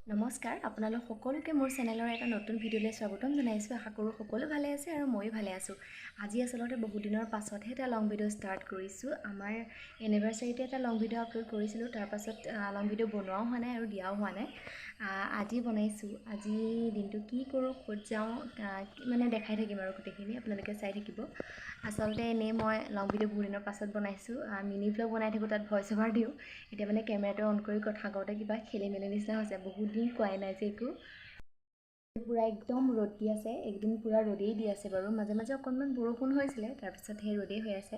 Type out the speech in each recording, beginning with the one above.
নমস্কাৰ, আপোনালোক সকলোকে মোৰ চেনেলৰ এটা নতুন ভিডিঅ'লৈ স্বাগতম জনাইছোঁ। আশা কৰোঁ সকলো ভালে আছে আৰু ময়ো ভালে আছোঁ। আজি আচলতে বহুত দিনৰ পাছতহে এটা লং ভিডিঅ' ষ্টাৰ্ট কৰিছোঁ। আমাৰ এনিভাৰ্চাৰীতে এটা লং ভিডিঅ' আপলোড কৰিছিলোঁ, তাৰপাছত লং ভিডিঅ' বনোৱাও হোৱা নাই আৰু দিয়াও হোৱা নাই। আজি বনাইছোঁ। আজি দিনটো কি কৰোঁ, ক'ত যাওঁ, মানে দেখাই থাকিম আৰু গোটেইখিনি আপোনালোকে চাই থাকিব। আচলতে এনেই মই লং ভিডিঅ' বহুত দিনৰ পাছত বনাইছোঁ। মিনি ভ্লগ বনাই থাকোঁ, তাত ভইচ অভাৰ দিওঁ। এতিয়া মানে কেমেৰাটো অন কৰি কথা কওঁতে কিবা খেলি মেলি নিচিনা হৈছে, বহুত দিন কোৱাই নাই যে একো। পূৰা একদম ৰ'দ দি আছে, এইকেইদিন পূৰা ৰ'দেই দি আছে বাৰু। মাজে মাজে অকণমান বৰষুণ হৈছিলে, তাৰপিছত সেই ৰ'দেই হৈ আছে।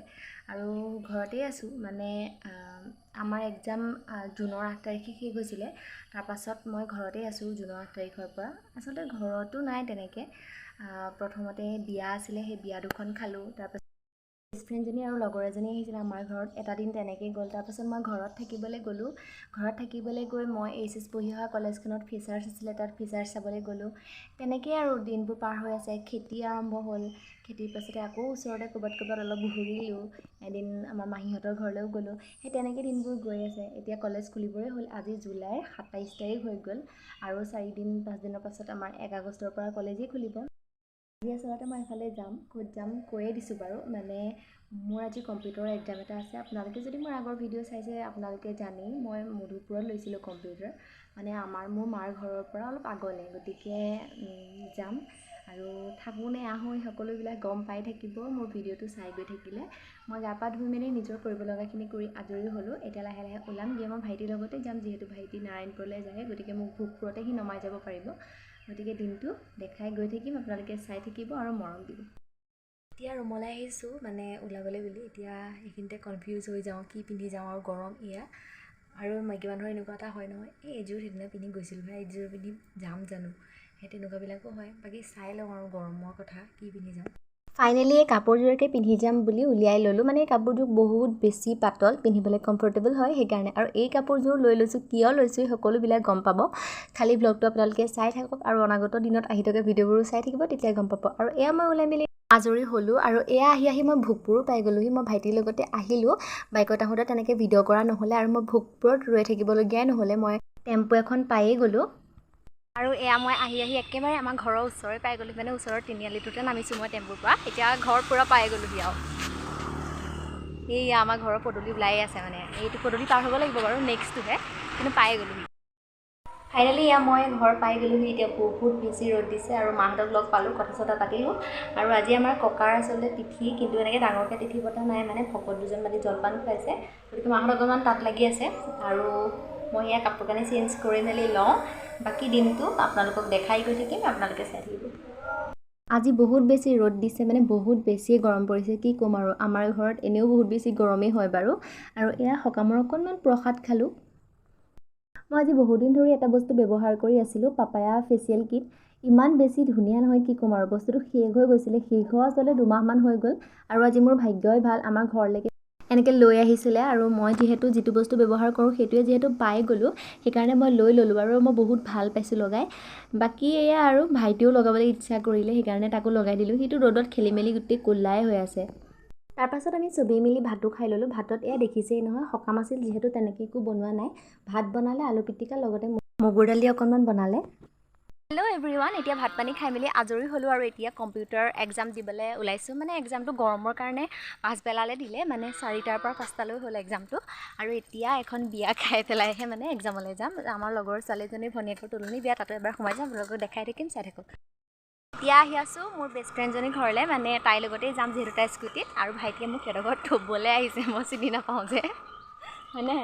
আৰু ঘৰতেই আছোঁ। মানে আমাৰ এক্সাম জুনৰ 8 তাৰিখে শেষ হৈছিলে, তাৰপাছত মই ঘৰতেই আছোঁ জুনৰ 8 তাৰিখৰ পৰা। আচলতে ঘৰতো নাই তেনেকৈ। প্ৰথমতে বিয়া আছিলে, সেই বিয়া দুখন খালোঁ। তাৰপাছত বেষ্ট ফ্ৰেণ্ডজনী আৰু লগৰ এজনী আহিছিলে আমাৰ ঘৰত, এটা দিন তেনেকৈয়ে গ'ল। তাৰপাছত মই ঘৰত থাকিবলৈ গ'লোঁ। ঘৰত থাকিবলৈ গৈ মই এইচ এছ পঢ়ি অহা কলেজখনত ফিচাৰ্ছ আছিলে, তাত ফিচাৰ্ছ চাবলৈ গ'লোঁ। তেনেকৈয়ে আৰু দিনবোৰ পাৰ হৈ আছে। খেতি আৰম্ভ হ'ল, খেতিৰ পাছতে আকৌ ওচৰতে ক'ৰবাত ক'ৰবাত অলপ ঘূৰিলোঁ। এদিন আমাৰ মাহীহঁতৰ ঘৰলৈও গ'লোঁ। সেই তেনেকৈ দিনবোৰ গৈ আছে। এতিয়া কলেজ খুলিবই হ'ল। আজি জুলাইৰ 27 তাৰিখ হৈ গ'ল আৰু 4 দিন 5 দিনৰ পাছত আমাৰ 1 আগষ্টৰ পৰা কলেজেই খুলিব। আজি আচলতে মই এফালে যাম, ক'ত যাম কৈয়ে দিছোঁ বাৰু। মানে মোৰ আজি কম্পিউটাৰৰ এক্সাম এটা আছে। আপোনালোকে যদি মোৰ আগৰ ভিডিঅ' চাইছে, আপোনালোকে জানেই মই মধুপুৰত লৈছিলোঁ কম্পিউটাৰ, মানে আমাৰ মোৰ মাৰ ঘৰৰ পৰা অলপ আগলৈ। গতিকে যাম আৰু থাকোঁ নে আহোঁ, এই সকলোবিলাক গম পাই থাকিব মোৰ ভিডিঅ'টো চাই গৈ থাকিলে। মই গা পা ধুই মেলি নিজৰ কৰিব লগাখিনি কৰি আজৰি হ'লোঁ। এতিয়া লাহে লাহে ওলামগৈ। মই ভাইটিৰ লগতে যাম, যিহেতু ভাইটি নাৰায়ণপুৰলৈ যায়, গতিকে মোক ভোগপুৰতে সি নমাই যাব পাৰিব। গতিকে দিনটো দেখাই গৈ থাকিম, আপোনালোকে চাই থাকিব আৰু মৰম দিব। এতিয়া ৰুমলৈ আহিছোঁ মানে ওলাবলৈ বুলি। এতিয়া এইখিনিতে কনফিউজ হৈ যাওঁ কি পিন্ধি যাওঁ, আৰু গৰম এয়া। আৰু মাইকী মানুহৰ এনেকুৱা এটা হয় নহয়, এই এযোৰ সেইদিনা পিন্ধি গৈছিলোঁ ভাই, এইযোৰ পিন্ধি যাম জানো, সেই তেনেকুৱাবিলাকো হয়। বাকী চাই লওঁ আৰু গৰমৰ কথা, কি পিন্ধি যাওঁ। ফাইনেলি এই কাপোৰযোৰকে পিন্ধি যাম বুলি উলিয়াই ল'লোঁ। মানে এই কাপোৰযোৰ বহুত বেছি পাতল, পিন্ধিবলৈ কমফৰ্টেবল হয় সেইকাৰণে। আৰু এই কাপোৰযোৰ লৈ লৈছোঁ, কিয় লৈছোঁ এই সকলোবিলাক গম পাব। খালি ভ্লগটো আপোনালোকে চাই থাকক আৰু অনাগত দিনত আহি থকা ভিডিঅ'বোৰো চাই থাকিব, তেতিয়া গম পাব। আৰু এয়া মই ওলাই মেলি আজৰি হ'লোঁ আৰু এয়া আহি আহি মই ভোগপুৰো পাই গ'লোহি। মই ভাইটিৰ লগতে আহিলোঁ। বাইকত আহোঁতে তেনেকৈ ভিডিঅ' কৰা নহ'লে আৰু মই ভোগপুৰত ৰৈ থাকিবলগীয়াই নহ'লে, মই টেম্পু এখন পায়েই গ'লোঁ। আৰু এয়া মই আহি আহি একেবাৰে আমাৰ ঘৰৰ ওচৰে পাই গ'লোঁ, মানে ওচৰৰ তিনিআলিটোতে নামিছোঁ মই টেম্পুৰ পৰা। এতিয়া ঘৰ পূৰা পাই গ'লোহি। আৰু এইয়া আমাৰ ঘৰৰ পদূলি ওলাই আছে, মানে এইটো পদূলি পাৰ হ'ব লাগিব বাৰু, নেক্সটটোহে, কিন্তু পাই গ'লোহি। ফাইনেলি এয়া মই ঘৰ পাই গ'লোহি। এতিয়া বহুত বেছি ৰ'দ দিছে আৰু মাহঁতক লগ পালোঁ, কথা চথা পাতিলোঁ। আৰু আজি আমাৰ ককাৰ আচলতে তিথি, কিন্তু এনেকৈ ডাঙৰকৈ তিথি পতা নাই, মানে ভকত দুজন মাতি জলপান খুৱাইছে। গতিকে মাহঁত অকণমান তাত লাগি আছে আৰু মই এয়া কাপোৰ কানি চেঞ্জ কৰি মেলি লওঁ। বাকী দিনটো আপোনালোকক দেখাই গৈ থাকিম, আপোনালোকে চাই থাকিব। আজি বহুত বেছি ৰ'দ দিছে, মানে বহুত বেছিয়ে গৰম পৰিছে, কি ক'ম আৰু। আমাৰ ঘৰত এনেও বহুত বেছি গৰমেই হয় বাৰু। আৰু এয়া সকামৰ অকণমান প্ৰসাদ খালোঁ। মই আজি বহুদিন ধৰি এটা বস্তু ব্যৱহাৰ কৰি আছিলোঁ, পাপায়া ফেচিয়েল কিট। ইমান বেছি ধুনীয়া নহয়, কি ক'ম আৰু। বস্তুটো শেষ হৈ গৈছিলে, শেষ হোৱা আচলতে দুমাহমান হৈ গ'ল। আৰু আজি মোৰ ভাগ্যই ভাল, আমাৰ ঘৰলৈকে এনেকৈ লৈ আহিছিলে আৰু মই যিহেতু যিটো বস্তু ব্যৱহাৰ কৰোঁ সেইটোৱে যিহেতু পাই গ'লোঁ, সেইকাৰণে মই লৈ ল'লোঁ আৰু মই বহুত ভাল পাইছোঁ লগাই। বাকী এয়া আৰু ভাইটিও লগাবলৈ ইচ্ছা কৰিলে, সেইকাৰণে তাকো লগাই দিলোঁ। সিটো ৰ'দত খেলি মেলি গোটেই ক'লাই হৈ আছে। তাৰপাছত আমি চবেই মিলি ভাতো খাই ল'লোঁ। ভাতত এয়া দেখিছেই নহয়, সকাম আছিল যিহেতু তেনেকৈ একো বনোৱা নাই। ভাত বনালে, আলু পিটিকা, লগতে মগুৰ দালি অকণমান বনালে। হেল্ল' এভৰিৱান, এতিয়া ভাত পানী খাই মেলি আজৰি হ'লোঁ আৰু এতিয়া কম্পিউটাৰ এক্সাম দিবলৈ ওলাইছোঁ। মানে এক্সামটো গৰমৰ কাৰণে পাছবেলালৈ দিলে, মানে 4টাৰ পৰা 5টালৈ হ'ল এক্সামটো। আৰু এতিয়া এখন বিয়া খাই পেলাইহে মানে এক্সামলৈ যাম। আমাৰ লগৰ ছোৱালীজনীৰ ভনীয়েকৰ তুলনি বিয়া, তাতো এবাৰ সোমাই যাম। আপোনালোকক দেখাই থাকিম, চাই থাকক। এতিয়া আহি আছোঁ মোৰ বেষ্ট ফ্ৰেণ্ডজনীৰ ঘৰলৈ, মানে তাইৰ লগতেই যাম যিহেতু তাই স্কুটিত আৰু ভাইটিয়ে মোক সিহঁতৰ ঘৰত থ'বলৈ আহিছে। মই চিনি নাপাওঁ যে, হয়নে,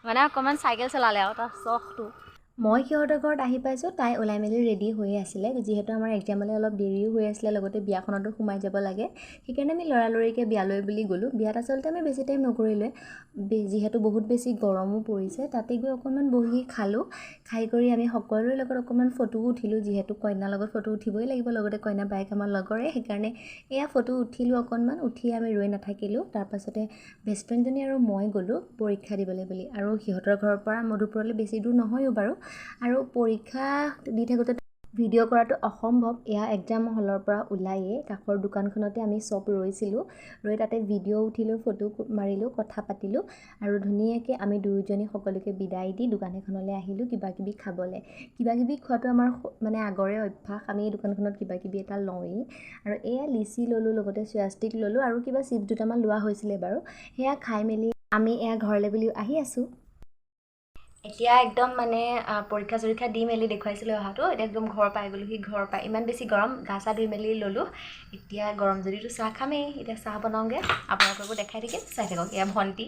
মানে অকণমান চাইকেল চলালে আৰু তাৰ চখটো। মই সিহঁতৰ ঘৰত আহি পাইছোঁ, তাই ওলাই মেলি ৰেডি হৈয়ে আছিলে। যিহেতু আমাৰ এক্সামলৈ অলপ দেৰিও হৈ আছিলে, লগতে বিয়াখনতো সোমাই যাব লাগে, সেইকাৰণে আমি লৰালৰিকৈ বিয়ালৈ বুলি গ'লোঁ। বিয়াত আচলতে আমি বেছি টাইম নকৰিলোৱে, যিহেতু বহুত বেছি গৰমো পৰিছে। তাতে গৈ অকণমান বহি খালোঁ। খাই কৰি আমি সকলোৰে লগত অকণমান ফটোও উঠিলোঁ, যিহেতু কইনাৰ লগত ফটো উঠিবই লাগিব, লগতে কইনা বায়েক আমাৰ লগৰে, সেইকাৰণে এয়া ফটো উঠিলোঁ অকণমান। উঠি আমি ৰৈ নাথাকিলোঁ। তাৰপাছতে বেষ্ট ফ্ৰেণ্ডজনী আৰু মই গ'লোঁ পৰীক্ষা দিবলৈ বুলি। আৰু সিহঁতৰ ঘৰৰ পৰা মধুপুৰলৈ বেছি দূৰ নহয়ো বাৰু। আৰু পৰীক্ষা দি থাকোঁতে ভিডিঅ' কৰাটো অসম্ভৱ। এয়া এক্সাম হলৰ পৰা ওলায়েই কাষৰ দোকানখনতে আমি চব ৰৈছিলোঁ। ৰৈ তাতে ভিডিঅ' উঠিলোঁ, ফটো মাৰিলোঁ, কথা পাতিলোঁ আৰু ধুনীয়াকৈ আমি দুয়োজনী সকলোকে বিদায় দি দোকান এখনলৈ আহিলোঁ কিবা কিবি খাবলৈ। কিবা কিবি খোৱাটো আমাৰ মানে আগৰে অভ্যাস। আমি এই দোকানখনত কিবা কিবি এটা লওঁৱেই। আৰু এয়া লিচি ল'লোঁ, লগতে চয়া ষ্টিক ল'লোঁ আৰু কিবা চিপছ দুটামান লোৱা হৈছিলে বাৰু। সেয়া খাই মেলি আমি এয়া ঘৰলৈ বুলি আহি আছোঁ। এতিয়া একদম মানে পৰীক্ষা চৰীক্ষা দি মেলি দেখুৱাইছিলোঁ অহাটো। এতিয়া একদম ঘৰ পাই গ'লোহি। ঘৰ পাই ইমান বেছি গৰম, গা চা ধুই মেলি ল'লোঁ। এতিয়া গৰম যদিতো চাহ খামেই। এতিয়া চাহ বনাওঁগৈ, আপোনালোককো দেখাই থাকিম, চাই থাকক। এয়া ভণ্টি।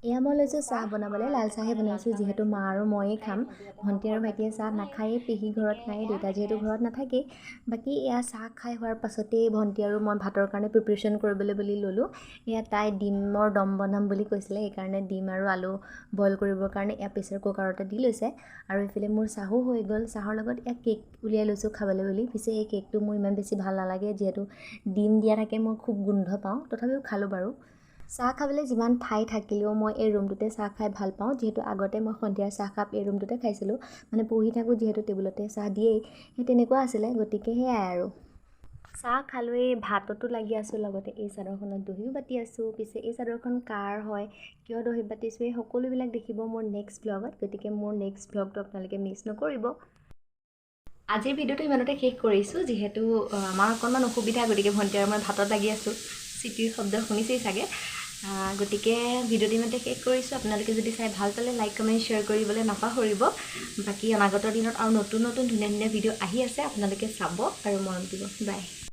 এয়া মই লৈছোঁ চাহ বনাবলৈ। লাল চাহে বনাইছোঁ, যিহেতু মা আৰু ময়েই খাম। ভণ্টি আৰু ভাইটিয়ে চাহ নাখায়েই, পেহী ঘৰত নাই, দেউতা যিহেতু ঘৰত নাথাকেই। বাকী এয়া চাহ খাই হোৱাৰ পাছতেই ভণ্টি আৰু মই ভাতৰ কাৰণে প্ৰিপেৰেশ্যন কৰিবলৈ বুলি ল'লোঁ। এয়া তাই ডিমৰ দম বনাম বুলি কৈছিলে, সেইকাৰণে ডিম আৰু আলু বইল কৰিবৰ কাৰণে এয়া প্ৰেছাৰ কুকাৰতে দি লৈছে। আৰু এইফালে মোৰ চাহো হৈ গ'ল। চাহৰ লগত এয়া কেক উলিয়াই লৈছোঁ খাবলৈ বুলি। পিছে এই কেকটো মোৰ ইমান বেছি ভাল নালাগে, যিহেতু ডিম দিয়া থাকে, মই খুব গোন্ধ পাওঁ। তথাপিও খালোঁ বাৰু। চাহ খাবলৈ যিমান ঠাই থাকিলেও মই এই ৰুমটোতে চাহ খাই ভাল পাওঁ, যিহেতু আগতে মই সন্ধিয়াৰ চাহকাপ এই ৰুমটোতে খাইছিলোঁ। মানে পঢ়ি থাকোঁ যিহেতু, টেবুলতে চাহ দিয়েই, সেই তেনেকুৱা আছিলে। গতিকে সেয়াই আৰু চাহ খালোঁৱেই, ভাততো লাগি আছোঁ, লগতে এই চাদৰখনত দহিও বাতি আছোঁ। পিছে এই চাদৰখন কাৰ হয়, কিয় দহি বাতিছোঁ, এই সকলোবিলাক দেখিব মোৰ নেক্সট ভ্লগত। গতিকে মোৰ নেক্সট ভ্লগটো আপোনালোকে মিছ নকৰিব। আজিৰ ভিডিঅ'টো ইমানতে শেষ কৰিছোঁ, যিহেতু আমাৰ অকণমান অসুবিধা, গতিকে ভণ্টি আৰু মই ভাতত লাগি আছোঁ। চিটিৰ শব্দ শুনিছেই চাগে। গতিকে ভিডিঅ'টো ইমানতে শেষ কৰিছোঁ। আপোনালোকে যদি চাই ভাল পালে লাইক, কমেণ্ট, শ্বেয়াৰ কৰিবলৈ নাপাহৰিব। বাকী অনাগত দিনত আৰু নতুন নতুন ধুনীয়া ধুনীয়া ভিডিঅ' আহি আছে, আপোনালোকে চাব আৰু মৰম দিব। বাই।